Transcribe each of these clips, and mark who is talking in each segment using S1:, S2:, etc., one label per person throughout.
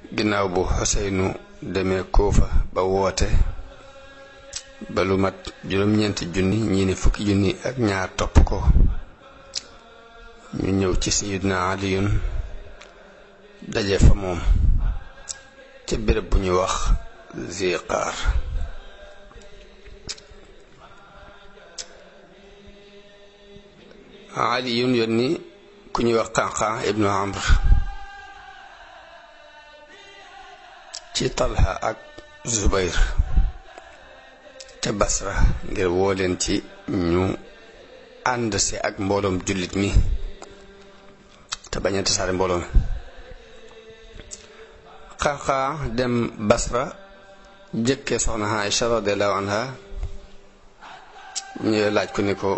S1: ginnaaw bu Xuseynu demee Kuufa ba woote ba lu mat juróom-ñeenti junni ñii ni fukki junni ak ñaar topp ko ñu ñëw ci Sayyidina Aliyun daje fa moom ca béréb bu ñuy wax Ziqaar. Aliyun yónni ku ñuy wax Qanqan ibnu Amr ci Talha ak Zubayr ca Basra ngir woo leen ci ñu ànd si ak mbooloom jullit mi te bañ a tasaare mbooloo mi. Qanqan dem Basra jëkkee soxna Aïcha radiyallahu anha ñëwee laaj ko ni ko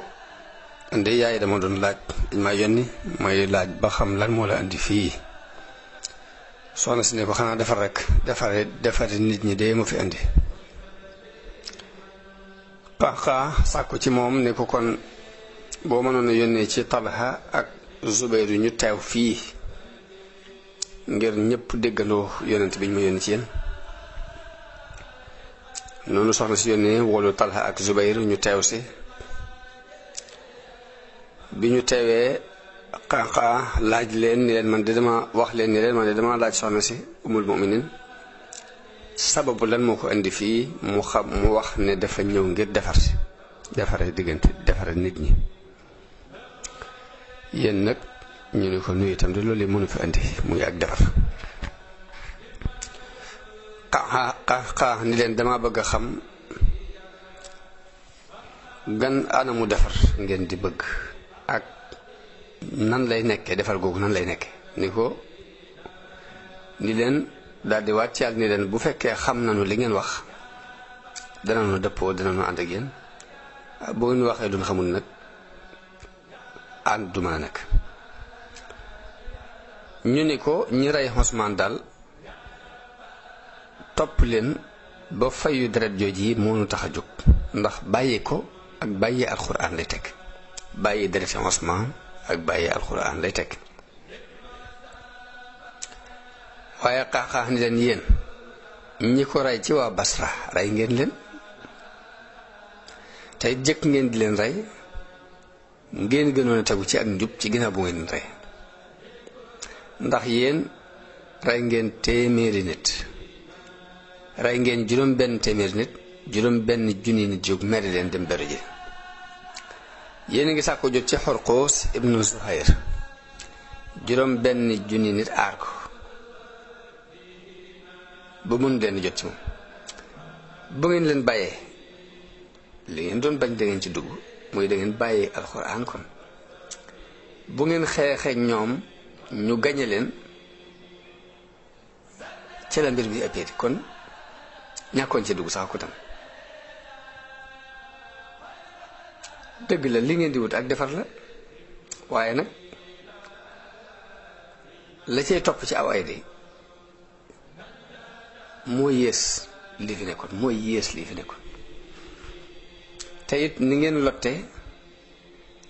S1: indi yaay dama doon laaj dañ ma yónni mooy laaj ba xam lan moo la indi fii. soxna si ne ko xanaa defar rek defari nit ñi dee ma fi indi. Qanqan sàkku ci moom ne ko kon boo mënoon a yónnee ci Talha ak Zubayr ñu teew fii ngir ñëpp déggandoo yonent bi ñu ma yónni ci yéen. noonu soxna si yónnee woolu Talha ak Zubayr ñu teew si. bi ñu teewee Qanqan laaj leen ni leen man de dama wax leen ni leen man de dama laaj soxna si umul muminin sababu lan moo ko indi fii mu wax ne dafa ñëw ngir defare diggante defare nit ñi. yéen nag ñu ne ko nuyu itam de loolu mënu fi indi muy ak defar. Qanqan ni leen dama bëgg a xam gan anamu defar ngeen di bëgg ak nan lay nekkee defar googu nan lay nekkee ni ko ni leen daldi wàcc ak ni leen bu fekkee xam nañu li ngeen wax danañu dëppoo danañu ànd ak yéen boo ngeen waxee duñ xamul nag ànd du mën a nekk. ñu ni ko ñi rey Usmaan daal topp leen ba fayu deret jooji yi moo nu tax a jóg ndax bàyyi ko ak bàyyi alxuraan lay teg bàyyi dereti Usmaan ak bàyyi alxuraan lay teg. waaye Qanqan ni leen yéen ñi ko rey ci waa Basra rey ngeen leen tey jëkk ngeen di leen rey ngeen gënoon a tegu ci ak njub ci ginnaaw bu ngeen rey ndax yéen rey ngeen téeméeri nit rey ngeen juróom benn téeméeri nit juróom benn junni nit jóg mere leen dem beru ji. yéen a ngi sàkko jot ci Xurqus ibnu Zuhayr juróom benn junni nit aar ko ba mun leen jot ci moom. bu ngeen leen bàyyee li ngeen doon bañ da ngeen ci dugg mooy da ngeen bàyyee alxuraan kon bu ngeen xeexee ñoom ñu gañe leen ci la mbir bi ëppee kon ñàkkoon ci dugg sax ko tam. dëgg la li ngeen di wut ak defar la waaye nag la cay topp ci aw ay de mooy yées li fi nekkoon mooy yées li fi nekkoon. te it ni ngeen lotte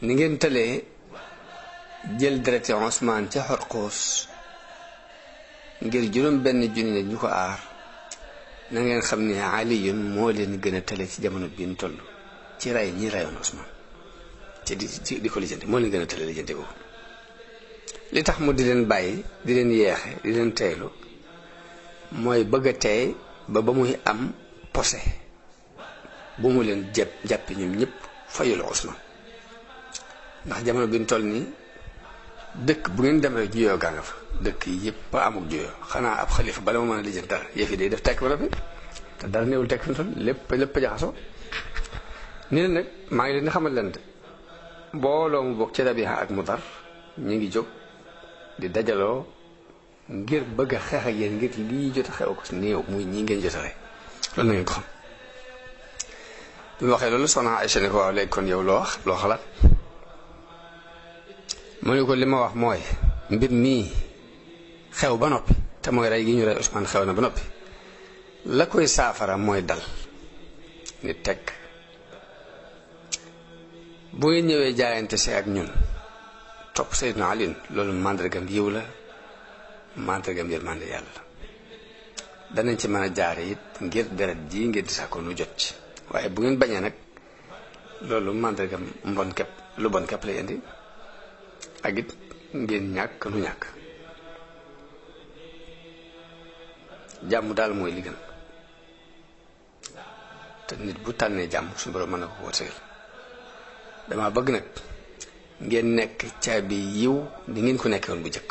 S1: ni ngeen tëlee jël dereti Usmaan ca Xurqus ngir juróom benn junni ne ñu ko aar na ngeen xam ne Aliyun moo leen gën a tële ci jamono bi ñu toll ci rey ñi reyoon Usmaan ci di ko lijjanti moo leen gën a tële lijjanti boobu. li tax mu di leen bàyyi di leen yeexe di leen teylu mooy bëgg a teey ba muy am posé bu mu leen jàppi ñoom ñëpp fayul Usmaan ndax jamono bi ñu toll nii dëkk bu ngeen dem rek juyoo gaa nga fa dëkk yi yëpp amuk juyoo xanaa ab xalifa bala ma mën a lijjanti dara yëf yi day def tekk ba noppi te dara néewul tekk fi mu toll lépp jaxasoo. ni leen nag maa ngi leen di xamal leen mbooloo mu bokk ci Rabiha ak Mudar ñu ngi jóg di dajaloo ngir bëgg a xeex ak yéen ngir lii jot a xew ko si néew muy ñi ngeen jot a rey loolu na ngeen ko xam. bi mu waxee loolu soxna Aïcha ne ko waaw léegi kon yow loo wax loo xalaat mu ne ko li ma wax mooy mbir mii xew ba noppi te mooy rey gi ñu rey Usmaan xew na ba noppi la koy saafara mooy dal ni teg bu ngeen ñëwee jaayante si ak ñun topp Seydina Ali loolu màndargam yiw la màndargam yërmande yàlla la danañ ci mën a jaare it ngir deret ji ngeen di sàkko nu jot ci waaye bu ngeen bañee nag loolu màndarga mbon kepp lu bon kepp lay indi ak it ngeen ñàkk nu ñàkk jàmm daal mooy li gën te nit bu tànnee jàmm suñu borom mën na ko wërsëgal dama bëgg nag ngeen nekk caabi yiw ni ngeen ko nekkee woon bu jëkk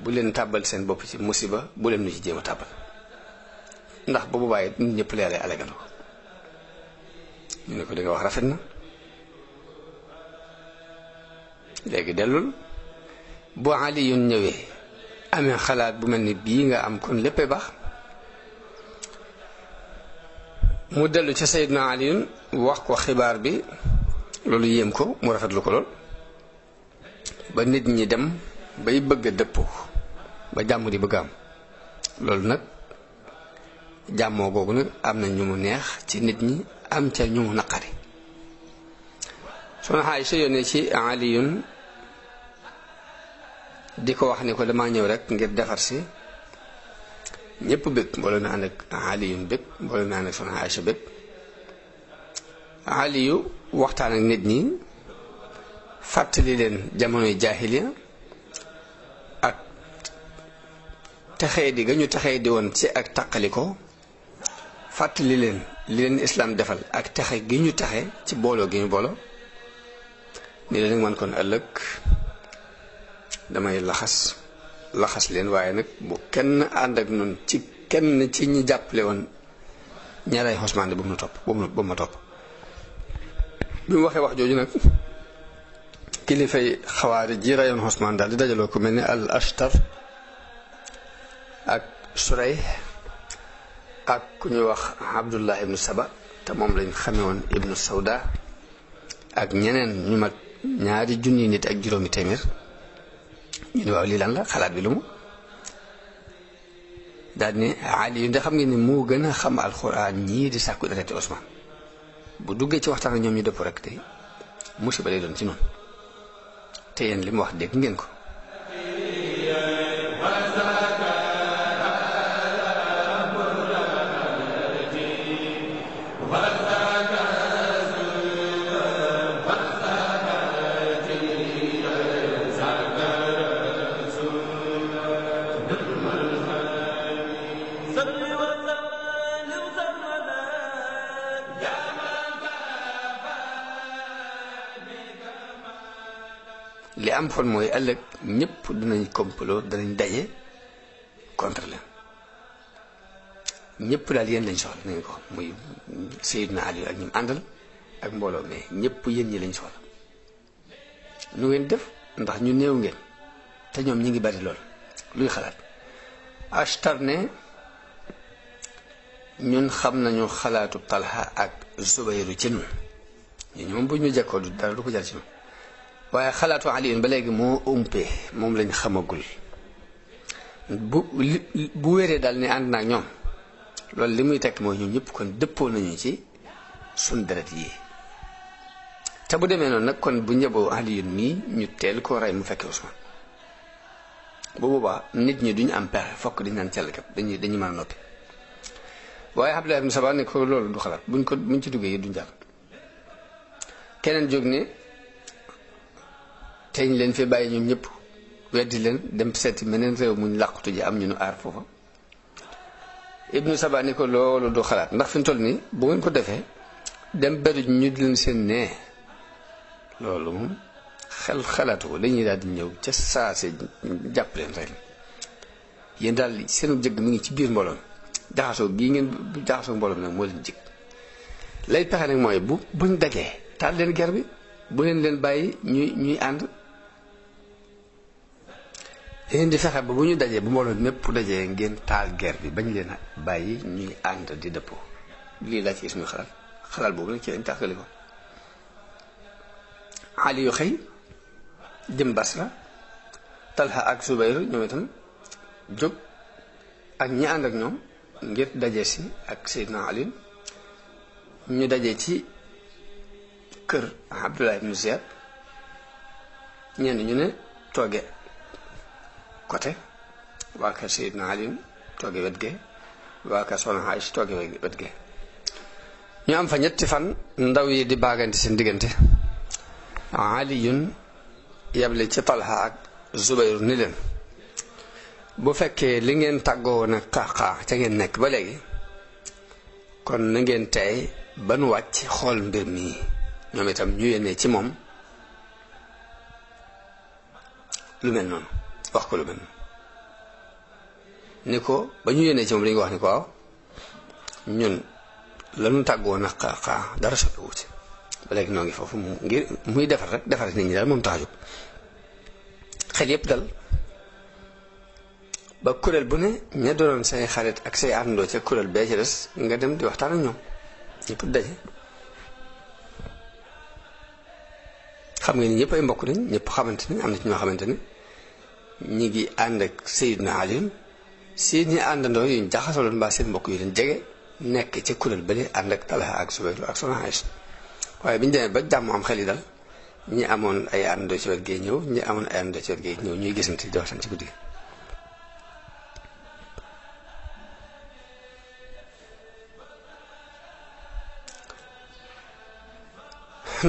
S1: bu leen tàbbal seen bopp ci musiba bu leen nu ci jéem a tàbbal ndax boobu waaye nit ñëpp leeray alegandoo ñu ne ko li nga wax rafet na léegi dellul bu Aliyun ñëwee amee xalaat bu mel ni bii nga am kon léppay baax mu dellu ca Seydina Aliyun wax ko xibaar bi loolu yéem ko mu rafetlu ko lool ba nit ñi dem bay bëgg a dëppoo ba jàmm di bëgg am loolu nag jàmmoo googu nag am na ñu mu neex ci nit ñi am ca ñu mu naqari Soxna Aysa yónnee ci Aliyun di ko wax ni ko dama ñëw rek ngir defar si ñépp bëgg mbooloo mi ànd ak Aliyun bëgg mbooloo mi ànd ak Soxna Aysa bëgg Aliyu waxtaan ak nit ñi fàttali leen jamonoy jaahiliya ak texee di ga ñu texee di woon ci ak taqali ko fàttali leen li leen islaam defal ak texe gi ñu texe ci booloo gi ñu booloo ni leen man kon ëllëg damay laxas leen waaye nag bu kenn ànd ak nun ci kenn ci ñi jàppale woon ñaray Usmaan bu mu topp bu ma topp bi mu waxee wax jooju nag kilifay xawaari ji rayoon Usmaan daal di dajaloo ko mel ni al Ashtar ak Suray ak ku ñuy wax Abdullah ibnu Saba te moom lañ xamee woon ibnu Sawda ak ñeneen ñu mat 2 junni nit ak juróomi téeméer ñu ne waaw lii lan la xalaat bi lu mu daal ni Ali yu ndax xam ngeen ni moo gën a xam alxuraan ñii di sàkku dereti Usmaan bu duggee ci waxtaan ak ñoom ñu dëpp rek te musiba lay doon ci noonu te yéen li mu wax dégg ngeen ko li am xol mooy ëllëg ñëpp dinañ complot danañ daje contre leen ñëpp daal yéen lañ soxla nañu ko muy Seydina Ali ak ñi mu àndal ak mbooloo mais ñëpp yéen ñi lañ soxla nu ngeen def ndax ñu néew ngeen te ñoom ñi ngi bari lool luy xalaat Ashtar ne ñun xam nañu xalaatu Talha ak Zubayru ci ñun ñu moom bu ñu jekkoo du dara du ko jar ci ñun waaye xalaatu Aliyun ba léegi moo umpee moom lañ xamagul bu wéree daal ni ànd naag ñoom loolu li muy tekk mooy ñun ñëpp kon dëppoo nañu ci sun deret yi te bu demee noonu nag kon bu njëboo Aliyun mii ñu teel koo rey mu fekkee Usmaan bu boobaa nit ñi duñu am pexe fokk dañu naan cellkat dañuy mën a noppi waaye Abdullah ibn Saba ne ko loolu du xalaat buñ ci duggee yi duñ jàll keneen jóg ne teñ leen fi bàyyi ñoom ñëpp weddi leen dem seeti meneen réew muñ làqutu ji am ñu nu aar foofa ibnu Saba ni ko loolu du xalaat ndax fi mu toll nii bu ngeen ko defee dem beru ñu di leen seen nee loolu moom xalaatu ko dañuy daal di ñëw ca saase jàpp leen rek yéen daal seenu jëgg mi ngi ci biir mbooloom jaxasoo gii ngeen jaxasoo mbooloom nag moo leen jig lay pexe nag mooy buñ dajee taal leen ger bi bu leen bàyyi ñuy ànd leen di fexe ba bu ñu dajee bu mbooloo mépp dajee ngeen taal guerre bi bañ leen a bàyyi ñuy ànd di dëppoo lii laa ci gis muy xalaat boobu nag ci lañ tàkkali ko Ali yu xëy jëm Basra Talha ak Zubayr ñoom itam jóg ak ñi ànd ak ñoom ngir daje si ak Seydina Ali ñu daje ci kër Abdullah ibn Ziyad ñenn ñu ne tooge côté waa kër Seydina Ali tooge wet ge waa kër soxna Aïcha tooge wet ge ñu am fa ñetti fan ndaw yi di baagante seen diggante Aliyun yable ci Talha ak Zubayr ni leen bu fekkee li ngeen tàggoo nag xaaxaa ca ngeen nekk ba léegi kon na ngeen tey ba nu wàcc xool mbir mi ñoom itam ñu yéene ci moom lu mel noonu wax ko lu mel noonu ni ko ba ñu yéene ci moom dañu ko wax ni ko waaw ñun lanu tàggoo nag xaaxaa dara soppiwu ci ba léegi noo ngi foofu ngir muy defar rek defar nit ñi daal moom tax a jóg xel yépp dal ba kuréel bu ne ña doonoon say xarit ak say àndandoo ca kuréel bee ci des nga dem di waxtaan ak ñoom ñëpp daje xam nga ni ñëpp ay mbokk nañ ñëpp xamante ni am na ci ñoo xamante ni ñi ngi ànd ak Seydina Ali seen ñi àndandoo yuñ jaxasaloon mbaa seen mbokk yu leen jege nekk ca kuréel bële ànd ak Talha ak Zubayr ak Soxna Aïcha waaye bi ñu demee ba jàmm am xel yi dal ñi amoon ay àndandoo ci wet gee ñëw ñi amoon ay àndandoo ci wet gee ñëw ñuy gisante di waxtaan ci guddi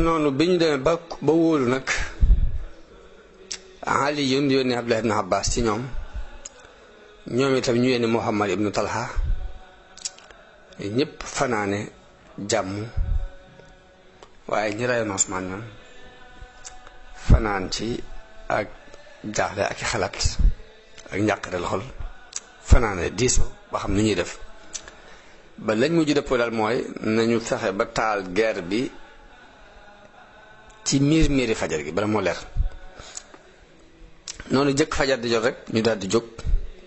S1: noonu bi ñu demee ba wóolu nag Ali yónni Abdullah ibn Abbas ci ñoom itam ñu yónni Muhammad ibnu Talha ñëpp fanaane jàmm waaye ñi rayoon Usmaan ñoom fanaan ci ak jaaxle ak i xalaat ak njàqareel xol fanaane diisoo ba xam ni ñuy def ba lañ mujj dëppoo daal mooy nañu fexe ba taal guerre bi ci miiri fajar gi bala moo leer noonu jëkk fajar di jot rek ñu daal di jóg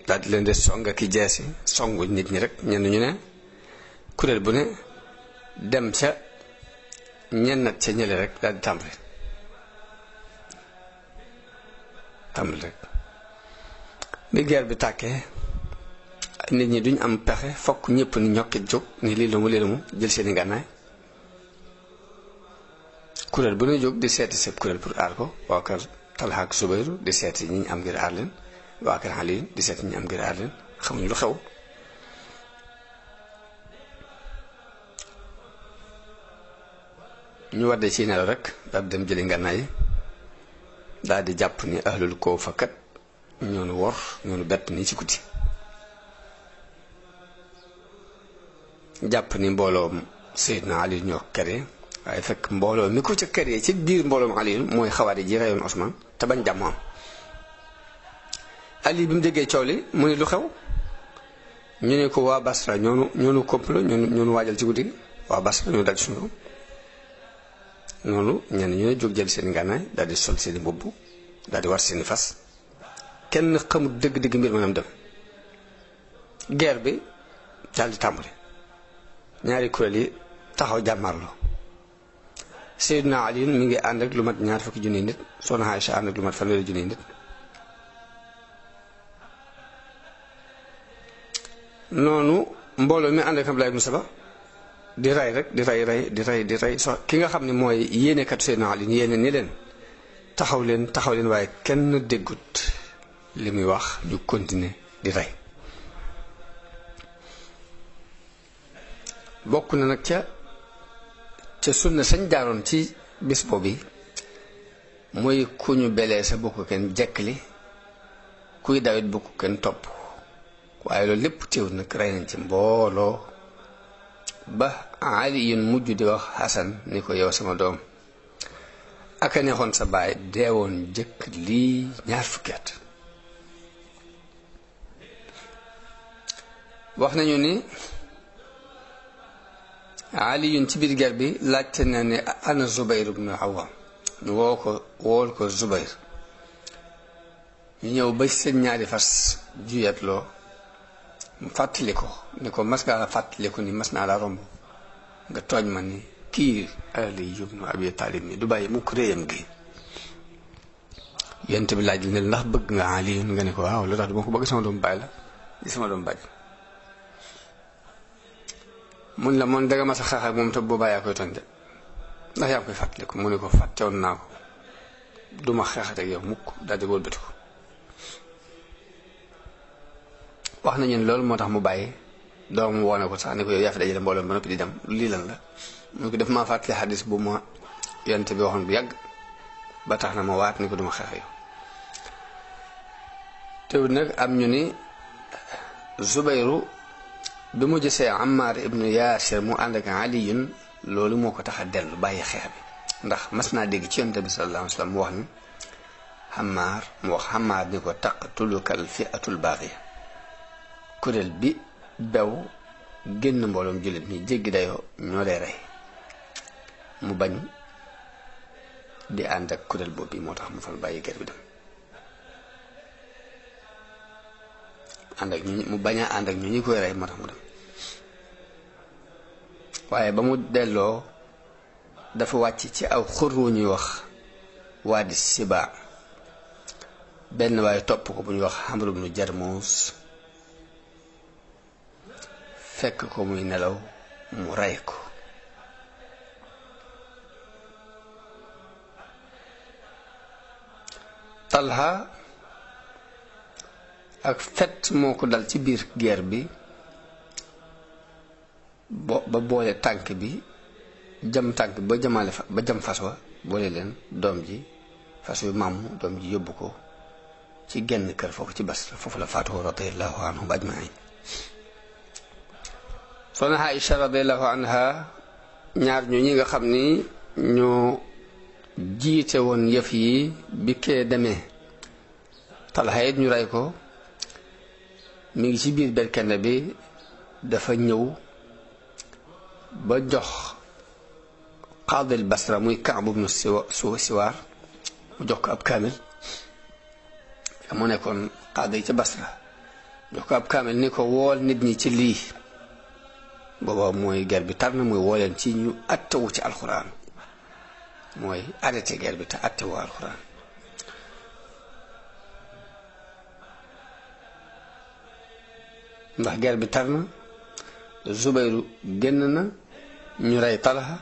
S1: daal di leen di song ak i jeesi songu nit ñi rek ñenn ñu ne kuréel bu ne dem ca ñennat ca ñële rek daal di tàmbali rek bi guerre bi tàkkee nit ñi duñ am pexe fokk ñëpp ni ñokkit jóg ni lii la mu jël seeni gànnaay kuréel bu ne jóg di seeti seen kuréel pour aar ko waa kër Talha ak Zubayr di seeti ñi ñu am ngir aar leen waa kër Ali di seeti ñi am ngir aar leen xamuñ lu xew ñu wadde ci nelaw rek daal di dem jëli ngànnaay daal di jàpp ni ahlul Kuufa kat ñoonu wor ñoonu bett nii ci guddi jàpp ni mbooloom Seydina Ali ñoo kere waaye fekk mbooloo mi ko ca kër yi ci biir mbooloom Ali mooy xawaari ji reyoon Usmaan te bañ jàmm am Ali bi mu déggee coow li mu ne lu xew ñu ne ko waa Basra ñoonu complot ñoonu waajal ci guddi gi waa Basra ñoo dal suñu noonu ñenn ñu ne jóg jël seen ngànnaay daal di sol seeni mbubb daal di war seeni fas kenn xamul dëgg-dëgg mbir ma nam dem guerre bi daal di tàmbali ñaari kuréel yi taxaw jàmmarloo Seydina Ali mi ngi ànd ak lu mat 20 junni nit Soxna Aïcha ànd ak lu mat 1 junni nit noonu mbooloo mi ànd ak Abdullah ibn Saba di ray rek di ray so ki nga xam ne mooy yéenekatu Seydina Ali yéene ni leen taxaw leen waaye kenn déggut li muy wax ñu continuer di rey bokk na nag ca sunna sañ jaaroon ci bis boobu mooy ku ñu belee sa bokk kenn jekkli kuy dawit bokk kenn topp waaye loolu lépp teewul nag rey nañ ci mbooloo ba Ali yun mujj di wax Hasan ni ko yow sama doom aka neexoon sa baay deewoon jëkk lii 20 fukki at wax nañu ni Ali yun ci biir guerre bi laajte na ne ana Zubayr ibn Awwam ñu wool ko Zubayr ñu ñëw ba seen ñaari fas juyatloo mu fàttali ko ni ko mas ngaa fàttaliku ni mas naa la romb nga tooñ ma ni kii Ali ibn Abi Talib mi du bàyyi mukk réyam gi yent bi laaj ne ndax bëgg nga Ali nga ne ko waaw lu tax du ma ko bëgg sama doom bàyyi la di sama doom bàyyi mun la moom danga ma sa xeex ak moom te boobaa yaa koy tooñ de ndax yaa koy fàttaliku mu ne ko fàttewoon naa ko duma xeexat ak yow mukk daal di wëlbati ko wax nañu ne loolu moo tax mu bàyyi doom woone ko sax ni ko yow yaa fi dajale mbooloo ba noppi di dem lii lan la mu ko def maa fàttali xadis bu ma yonte bi waxoon bu yàgg ba tax na ma waat ni ko duma xeex yow teewul nag am ñu ni Zubayru bi mu gisee Ammar ibnu Yaasir mu ànd ak Aliyun loolu moo ko tax a dellu bàyyi xeex bi ndax mas naa dégg ci yonte bi sallallahu alayhi wa sallam mu wax ni Ammar ni ko taqtulukal fi'atul baaxiya kuréel bi bew génn mbooloom jullit ñi jéggi dayoo ñoo lay rey mu bañ di ànd ak kuréel boobu bi moo tax mu fal bàyyi ger bi dem mu bañ a ànd ak ñu ñi koy rey moo tax mu dem waaye ba mu delloo dafa wàcc ci aw xur wu ñuy wax Waadi Siba benn waaye topp ko bu ñuy wax Amr ibnu Jarmus fekk ko muy nelaw mu rey ko Talha ak fet moo ko dal ci biir guerre bi ba boole tànk bi jam tànk ba jamaale ba jam fas wa boole leen doom ji fas yu màmm doom ji yóbbu ko ci genn kër foofu ci Basra foofu la faatu radiyallahu anhum ajmain soxna Aïcha radiyallahu anha ñaar ñu ñi nga xam ni ñoo jiite woon yëf yi bi kee demee Talha it ñu rey ko mi ngi ci biir berkende bi dafa ñëw ba jox qaadil Basra muy Kaab ibnu Siwaar mu jox ko ab kaamil mu nekkoon qaadi ca Basra jox ko ab kaamil ni ko wool nit ñi ci lii booba mooy guerre bi tar na muy woo leen ci ñu attewu ci alxuraan mooy arrêté guerre bi te attewu alxuraan ndax guerre bi tar na Zubayru génn na ñu rey Talha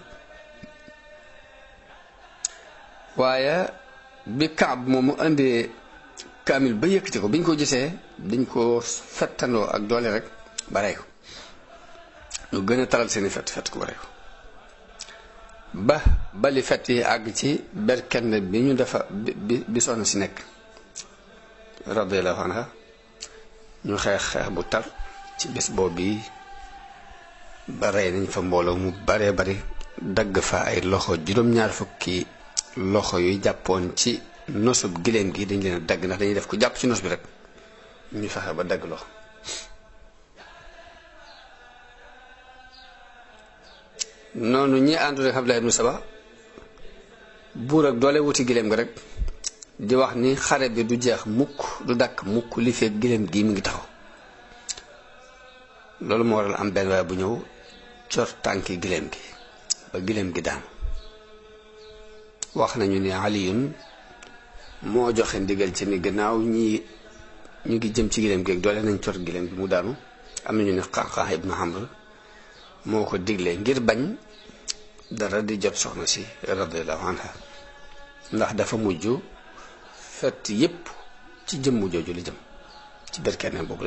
S1: waaye bi Kaab moom mu indee kaamil ba yëkkati ko bi ñu ko gisee dañ ko fettandoo ak doole rek ba rey ko ñu gën a taral seeni fett ko ba rey ko ba bali fett yi àgg ci berkende bi ñu defa bi soxna si nekk radiyallahu anha ñu xeex bu tar ci bés boobu bi ba rey nañ fa mbooloo mu baree bari dagg fa ay loxo juróom-ñaar fukki loxo yuy jàppoon ci nosub giléem gi dañ leen a dagg ndax dañuy def ku jàpp ci nos bi rek ñu fexe ba dagg loxo noonu ñi àndoon ak Abdullah ibn Saba buur ak doole wuti giléem gi rek di wax ni xare bi du jeex mukk du dakk mukk li fekk giléem gi mi ngi taxaw loolu moo waral am benn waaye bu ñëw cor tànki giléem gi ba giléem gi daan wax nañu ni Aliyun moo joxe ndigal ci ni gannaaw ñi ñu ngi jëm ci giléem gi ak doole nañ cor giléem gi mu daanu am nañu ne Qaqaa ibnu Amr moo ko diglee ngir bañ dara di jot soxna si radiyallahu anha ndax dafa mujj fett yépp ci jëmm jooju li jëm ci berkene boobu